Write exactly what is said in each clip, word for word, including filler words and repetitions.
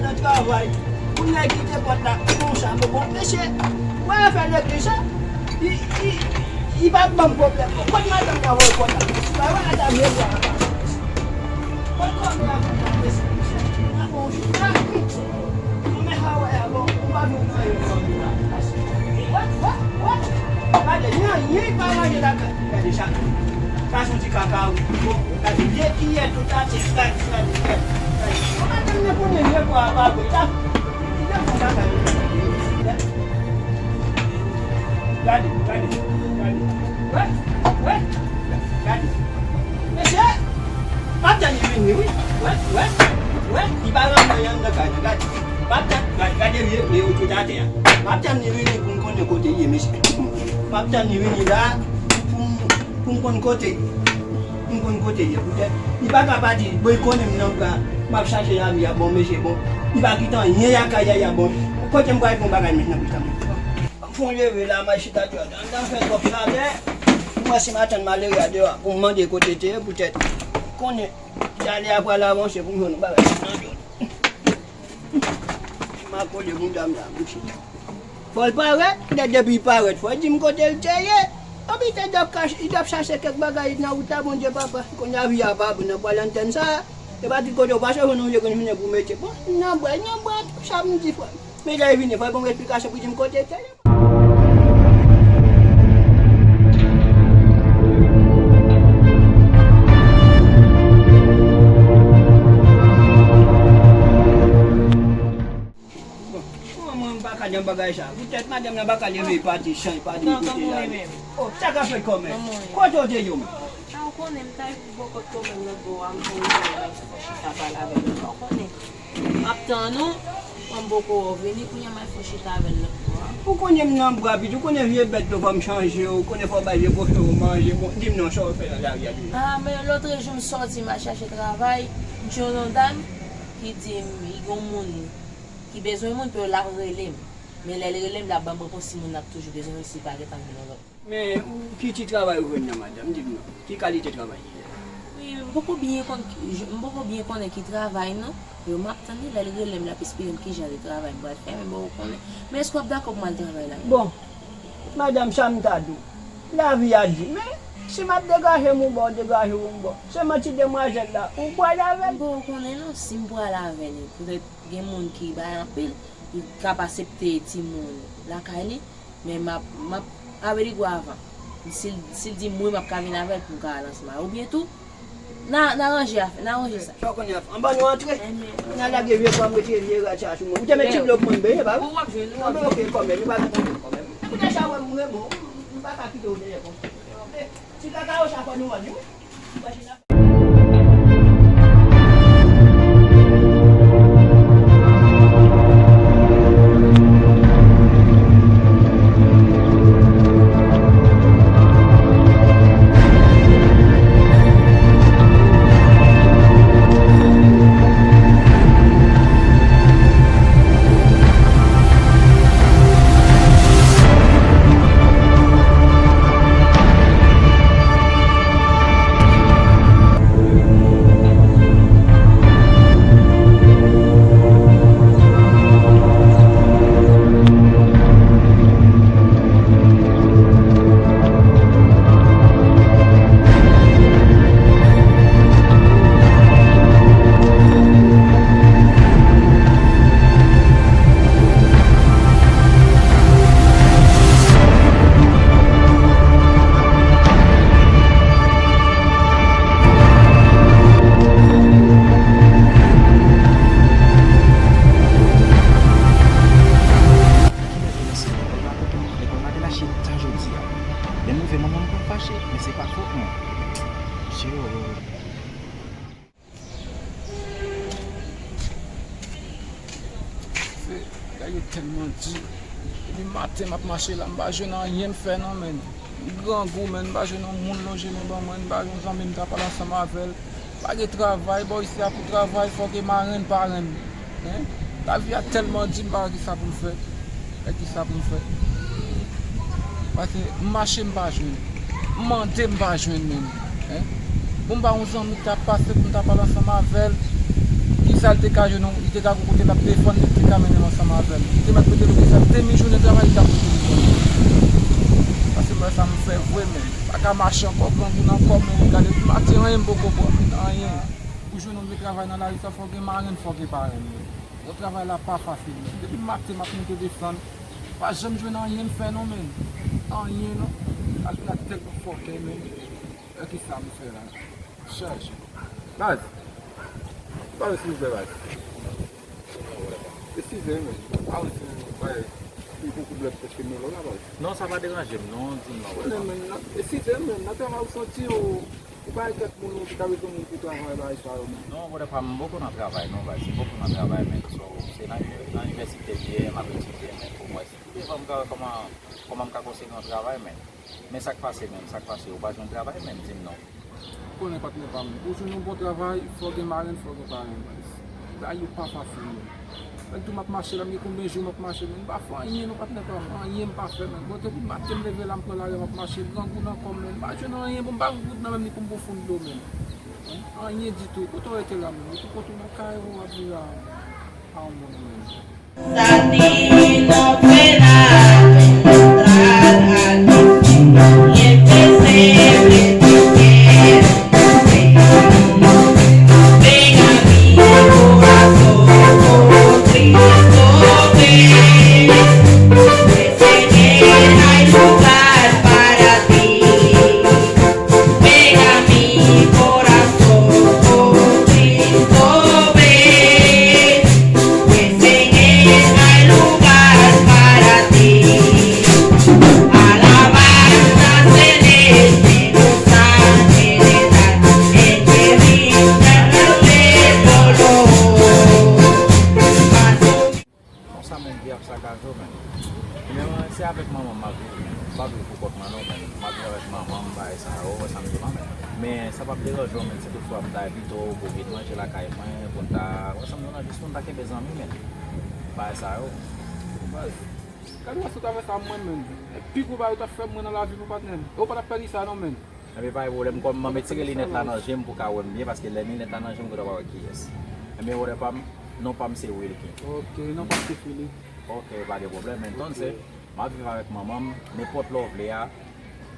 Nan travay, pou nèg kite pòt la konsa, bon, bon, mesye, wè afè legliz sa, li, li, li pa ban m pwoblèm. Bon, kot madanm nan voye kòb la? Mesye, pa wè madanm yo bwa la. Kot kòb la, mesye, mesye, la bon, la, non, men sa wè a, bon, ou pa vin nan yo, non, la. Wè, wè, wè. Gade, li anyen pa manje lakay. Gade sa. Sa se yon ti kaka, wi. Bon, gade, de kiyè tout atè. Gade, gade, gade. Ou pa janm konnen vye bwa a pa bon. Sa, li te fè kaka, wi. Gade, gade, gade. Wè, wè. Gade. Mesye, m ap tann li vini, wi. Wè, wè, wè. Li pa rann anyen anndan kay la, gade. M ap tann, gade, gade vye, vye yo tout atè a. M ap tann li vini pou m konnen kote l ye, mesye. M ap tann li vini la pou m, pou m konn kote, pou m konn kote l ye. Poutèt li pa ka pati, bon, li konnen m nan bra, m ap chache lavi a, bon, mesye, bon. Li pa kite anyen lakay la, bon. Kote m pral pran bagay, mesye, nan pita, mesye. Fon leve la, m al chita deyò. Anndan fè twòp chalè. M wè si m a tann malere a deyò a pou m mande kote l te ye, poutèt konnen chalè a pral avanse pou m jwenn yon bagay nan dyòl. M a kole bouda m la, m chita. Fò l parèt, poutèt depi l parèt, fò l di m kote l te ye. Anpi te dòk kache, li t ap chache kèk bagay nan wout la, Bondye papa. Kounye a vi a pa bon nan pral antèn sa. E pa tout kote w pase, ou jwenn yon vye grenn jounen pou w mete. Bon, nan bwè, nan bwè, tout sa m di, frè m. Men lè l vini, fò l ban m esplikasyon pou l di m kote l te ye. Bon, mwen, mwen, m pa ka nan bagay sa. Poutèt madanm nan pa ka leve pati san pa di kote l ale. Oh, sa k ap fèt kòmè? Kote w te ye menm? A, ou konnen, m t al bò kot kòmè m nan bò a, m fè yon chita pale avè l, ou konnen. M ap tann ou, m poko wè w vini, kounye a m al fè chita avè l lòt bò a. Ou konnen m nan bra, pitit, ou konnen vye bèt yo, fò m chanje, ou konnen fò w bay vye kochon yo manje, bon, di m non, sa w fè nan lari a, di m non. A, men lòt jou m sòti, m al chache travay, m jwenn yon dam ki di m, li gen yon moun ki bezwen moun, pou l ap rele m. Men lè l rele m, l ap ban m repons, si moun nan ap toujou bezwen m, si l pa gentan jwenn yon lòt. Men, ou, ki ti travay ou jwenn nan, madanm? Di m non. Ki kalite travay li ye? Wi, m poko byen konn, m poko byen konnen ki travay non. Yo, m ap tann li, lè l rele m, l ap esplike m kijan de travay m pral fè, men m poko konnen. Men èske w ap dakò pou m al travay la? Bon, madanm, sa m ta di w. Lavi a di, men si m ap degaje m yon bò, w degaje w yon bò. Se manti demwazèl la, ou pral avè l? M poko konnen non, si m pral avè l, poutèt gen moun ki bay anpil, li ka pa aksepte timoun lakay li, men m ap, m ap averigwe avan. Si, si l di m wi, m ap ka vin avè l pou m ka al ansanm avè l. Oubyen tou, n a, n a ranje afè, n a ranje sa. Sa w konnen afè. Anba nou antre. N a lage vye pwa m, retire vye rad sa sou mwen. Ou te met ti dlo pou mwen benyen, pa vre? Bon, w ap jwenn, w ap jwenn. Anben, oke, kòmè, nou pa gen pwoblèm, kòmè. Kounye sa, w wè m renmen w, m pa ka kite w dèyè konsa. Oke? Ti kaka yo sa fò nou vann, wi. Kilè yo lanse nèg la kontan, nèg la te lache ta jodi a. Lè m rive, manman m konn fache, men se pa fòt mwen. Mesye, oh. Se, bagay yo tèlman di. Depi maten m ap mache la, m pa jwenn anyen m fè non, menn. M grangou, menn, m pa jwenn yon moun lonje men ban mwen, m pa jwenn yon zanmi m ta pale ansanm avè l. Pa gen travay, bò isi a pou travay, fò gen marenn, parenn. Hein? Lavi a tèlman di, m pa wè kisa pou m fè. Wè kisa pou m fè. Paske m mache, m pa jwenn. M mande, m pa jwenn menm. Hein? Bon, m pa yon zanmi k ta pase pou m ta pale ansanm avè l. Ki Sa l te ka jwenn, li te ka gon kote l ap defann li, li te ka mennen l ansanm avè l. Li te mèt mete l oblije fè demi jounen travay, li t ap mete l defann. Paske bagay sa m fè vre, men pa ka mache ankò, grangou nan kò m, men gade, depi maten, anyen m poko pran, men anyen. Pou jwenn yon vye travay nan lari sa, fò w gen marenn, fò w gen parenn, men. Bon, travay la pa fasil, men. Depi maten, m ap monte desann, pa janm jwenn anyen m fè, non, men. Anyen, non. Al vin ak tèt yon fòkè, men. E kisa m fè la? Chaje. Baz. Baz, silvouplè, baz. Eskize, men. A wi, se, bay, li poko blòk prèske melo la, baz. Non, sa pa deranje m, non, di m non, wè. Konnen, men, nan, eskize, men, nan travay ou santi ou, ou bay kèk moun ou ki ta bezwen moun pou travay, bay sa yo, men. Non, brother pa m, m poko nan travay, non, baz. M poko nan travay, men. So, se nan, nan inivèsite m ye, m ap etidye, men, pou m wè si pi devan m ka wè kòman, kòman m ka konsegi yon travay, men. Men sa k pase menm, sa k pase? Ou pa jwenn travay menm, di m non. Ou konnen patnè pa m, pou w jwenn yon bon travay, fò w gen marenn, fò w gen parenn, baz. Bagay yo pa fasil, menm. Mwen tou m ap mache la, m gen konbyen jou m ap mache, menm m pa fè anyen non, patnè pa m, anyen m pa fè, menm. Bon, depi maten m leve la, m pran lari a, m ap mache, grangou nan kò m, menm. M pa jwenn anyen, bon, m pa gen goud nan men m ni pou m pran fon dlo, menm. Anyen ditou. Kote w rete la, menm? Ou tou kote w nan kay ou, w ap viv a, a yon moun, menm. Satino fue la central aquí, y empecé a platicar. Venga mi corazón, Cristo ven, pues en él hay lugar para ti. Venga mi corazón, Cristo ven, pues en él hay lugar para ti. Alabanzas en este lugar general, en que brinda el dolor. Konsa menm vi ap sakaje w menm. Ebyen, se avèk manman m m ap viv menm. M pa viv pou kont mwen non menm. M ap viv avèk manman m, bagay sa yo, wè sa m di w la menm. Men sa p ap deranje w menm, si toutfwa m ta envite w pou w vin manje lakay mwen, pou n ta, wè sa m di w la, jis pou n ta kenbe zanmi menm. Bagay sa yo. Baz, gade wè si w ta fè sa mwen menm. Pi gwo bagay ou t ap fè mwen nan lavi m, patnè m. E ou pa t ap pèdi sa non menm. Ebyen, pa gen pwoblèm, kòm m retire linèt la nan je m pou ka wè m byen, paske lè linèt la nan je m, ou gentan pa wè kiyès. Ebyen, wòdè pa m, non pa m se Wilky. Ok, non pa m se Philippe. Ok, pa gen pwoblèm, men entonces, m ap viv avèk manman m, nenpòt lè w vle a,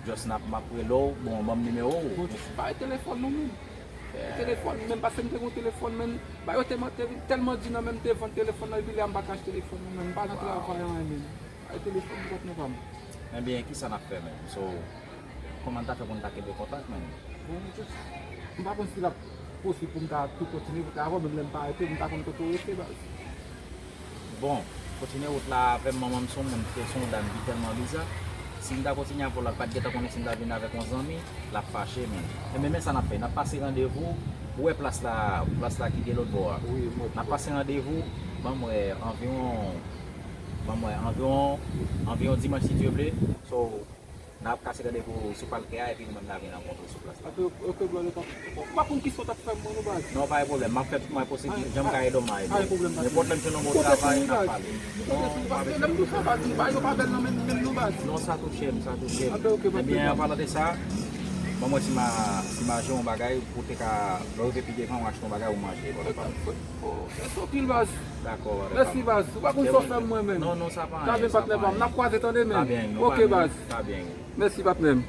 just n ap, m ap rele w, bon, ban m nimewo w. Bon, bay telefòn nou menm. Telefòn menm, paske m te gen yon telefòn, men, ba yo te, te, tèlman di nan men m te vann telefòn nan, epi lè a m pa ka achte telefòn nan, men, m pa nan travay anyen, men. Ay, telefòn m, patnè pa m. Ebyen, kisa n ap fè menm? So, kòman n ta fè pou n ta kenbe kontak menm? Bon, just, m pa konn si l ap posib pou m ta tou kontinye wout la avè w, menm lè m pa rete, m pa konn kote w rete, baz. Bon, kontinye wout la avè m, manman m se yon moun ki, se yon dam ki tèlman biza. Si m ta kontinye avè w la, l pa t gentan konnen si m ta vin avèk yon zanmi, l ap fache menm. Ebyen, men sa n ap fè, n ap pase randevou, ou wè plas la, plas la ki gen lòt bò a. Wi, m wè. N ap pase randevou, ban m wè, anviwon Ban m wè, anviwon, anviwon dimanch, si Dye vle. So, n ap kase randevou sou palkè a, epi nou menm n a vin rankontre sou plas la. Apre, ok, brother, pa, ou pa konn kisa w t ap fè mwen, non, baz. Non, pa gen pwoblèm. M ap fè tout mwayen posib, jan m ka ede w, m a ede w. Pa gen pwoblèm, pa gen pwoblèm. Nenpòt lè m jwenn yon bon travay, n ap pale. Non, pa gen pwoblèm. Lè m di w sa, baz, m pa, yo pa bèl nan men, men nou, baz. Non, sa touche m, sa touche m. Apre, ok, pa gen pwoblèm. Ebyen, an palan de sa, ban m wè si m a, si m a jere yon bagay, pou te ka, lè w rive pi devan, w achte yon bagay, ou manje, brother, pa. Oh, mèsi anpil, baz. Dakò, dakò. Mèsi, baz. Ou pa konn sa w fè m mwen menm. Non, non, sa pa anyen, sa pa anyen. Ka vin, patnè pa m. N ap kwaze, tande, menm. Ka byen, non, pa anyen. Ok, baz. Ka byen. Mèsi, patnè m.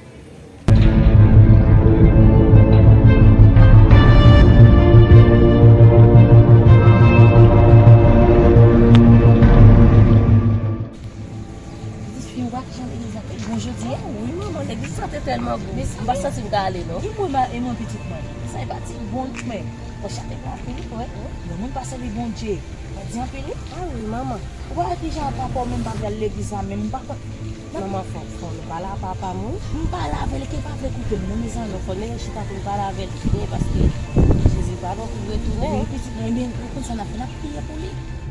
Pitit fi m, ou pa ki jan legliz la te bon jodi a? Wi, manman, legliz la te tèlman bon. M pa santi m ka ale, non. Di mwen, e mwen, pitit mwen. Sa e pa ti bon, men. Pòch la te gon anpil, wi. Bon, moun pa sèvi Bondye. Sa di anpil, wi. A wi, manman. Ou pa wè kijan papa w menm pa vle al legliz la menm, m pa konn. Manman, fò, fò nou pale a papa m, wi. M pale avè l, ke pa vle koute m, non, mezanmi. Fò nou chita pou nou pale avè l byen, paske Jezi pa bon pou retounen. Wi, pitit mwen, ebyen, ou konn sa n ap fè, n ap priye pou li.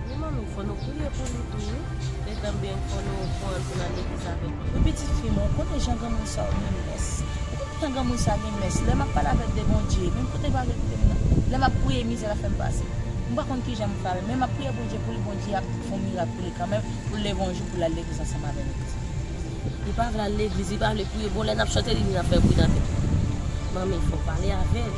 Wi, manmi, fò nou priye pou li tou, wi. Letan byen, fò nou pran l pou n al legliz avè l. Wi, pitit fi mwen, ou konnen jan granmoun sa yo gen mès. Ou konnen jan granmoun sa gen mès. Lè m ap pale avè l de Bondye, menm kote pa vle koute m nan. Lè m ap priye, mizè l ap fè m pase. M pa konn kijan m fè avè l, men m ap priye Bondye pou li, Bondye ap fè yon mirak pou li kanmenm, pou l leve yon jou pou l al legliz ansanm avè nou. Li pa vle al legliz, li pa vle priye. Bon, lè n ap chante, li vin ap fè bri nan tèt li. Manmi, fò w pale avè l.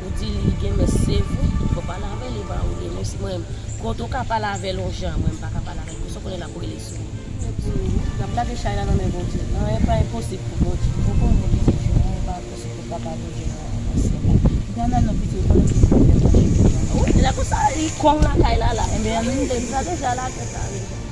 Ou di li gen mès, se vre. Fò pale avè l, li ba ou li. Men si mwen, kote w ka pale avè l yon jan, mwen m pa ka pale avè l. Pou sa w konnen l ap rele sou ou. Se pou nou, wi. N ap lage chay la nan men Bondye. Anyen pa enposib pou Bondye. Ou konnen ki se jou, anyen pa enposib pou papa Bondye nan nan syèl la. Etènèl nan piti, ou konnen ki se pou fè nan cheve. Wi, lè konsa, li kong lakay la la. Ebyen, ann deja, deja lage sa deja.